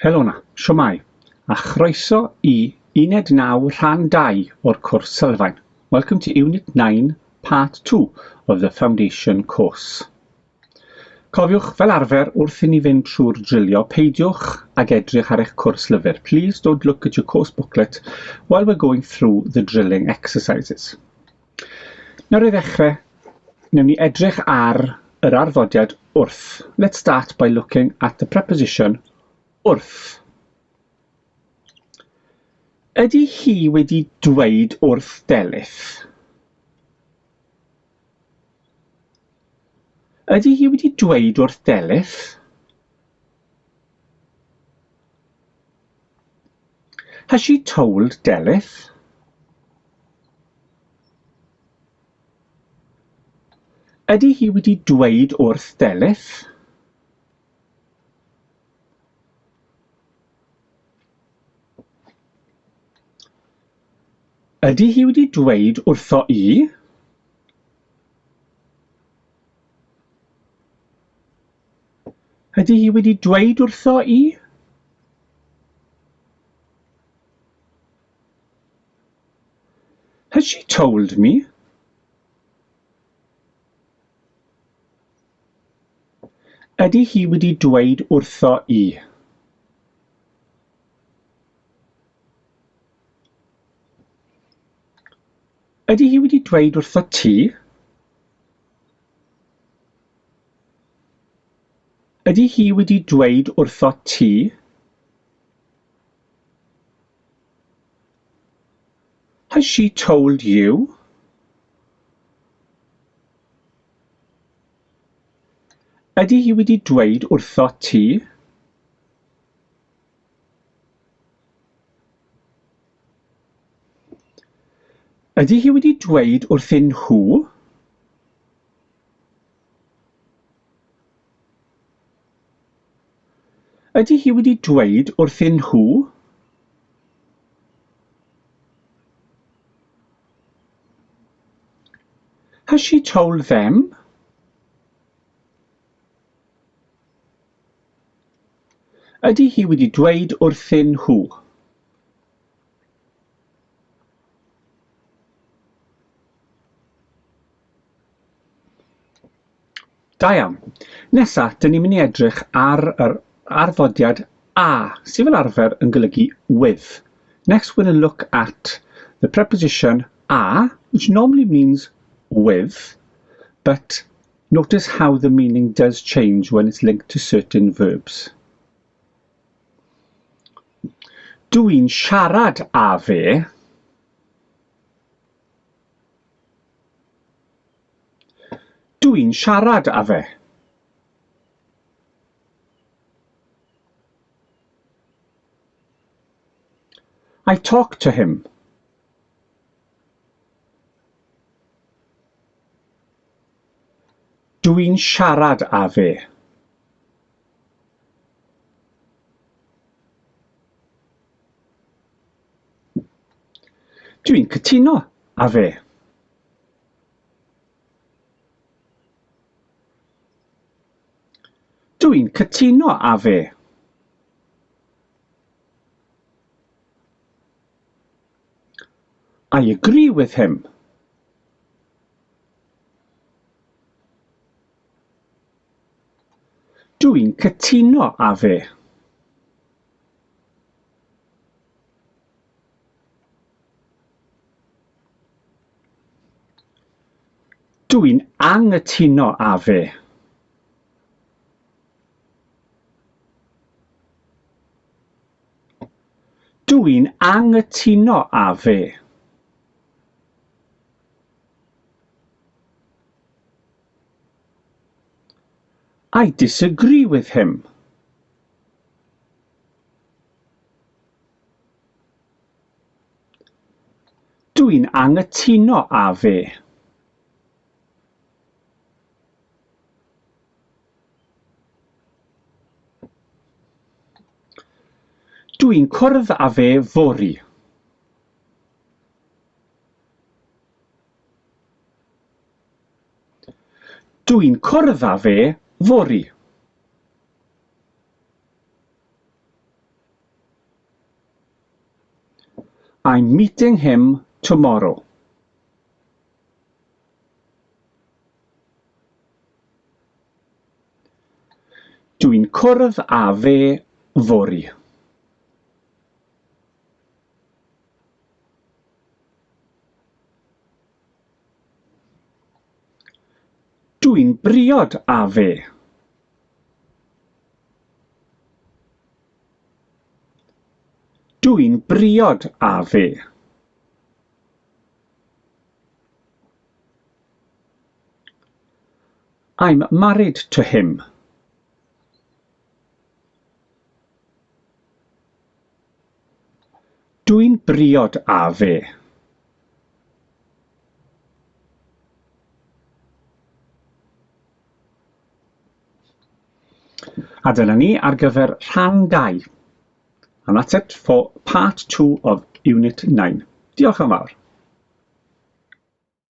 Helo 'na, shwmae, a chroeso i Uned 9 Rhan 2 o'r cwrs sylfaen. Welcome to Unit 9 Part 2 of the Foundation course. Cofiwch, fel arfer, wrth i ni fynd trwy'r drilio, peidiwch ag edrych ar eich cwrs lyfr. Please don't look at your course booklet while we're going through the drilling exercises. Nawr i ddechrau, wnawn ni edrych ar yr arddodiad wrth. Let's start by looking at the preposition wrth. Ydy hi wedi dweud wrth Delyth? Ydy hi wedi dweud wrth Delyth? Has she told Delyth? Ydy hi wedi dweud wrth Delyth? Ydy hi wedi dweud wrtho i? Ydy hi wedi dweud wrtho i? Has she told me? Ydy hi wedi dweud wrtho i? Ydy hi wedi dweud wrtho ti? Ydy hi wedi dweud wrtho ti? Has she told you? Ydy hi wedi dweud wrtho ti? Ydy hi wedi dweud wrthyn nhw? Ydy hi wedi dweud wrthyn nhw? Has she told them? Ydy hi wedi dweud wrthyn nhw? Da iawn. Nesa, dyn ni'n mynd i edrych ar yr arddodiad a, sydd fel arfer yn golygu with. Next, we're going to look at the preposition a, which normally means with, but notice how the meaning does change when it's linked to certain verbs. Dw i'n siarad â fe. Dw i'n siarad â fe. I talk to him. Dw i'n siarad â fe. Dw i'n cytuno â fe. Dw i'n cytuno â fe. I agree with him. Dw i'n cytuno â fe. Dw i'n anghytuno â fe. Dw i'n anghytuno â fe. I disagree with him. Dw i'n anghytuno â fe. Dw i'n cwrdd â fe fory. Dw i'n cwrdd â fe fory. I'm meeting him tomorrow. Dwi'n cwrdd â fe fory. Dwi'n briod â fe. Dwi'n briod â fe. I'm married to him. Dwi'n briod â fe. A dyna ni ar gyfer rhan 2. And that's it for part 2 of Unit 9. Diolch yn fawr.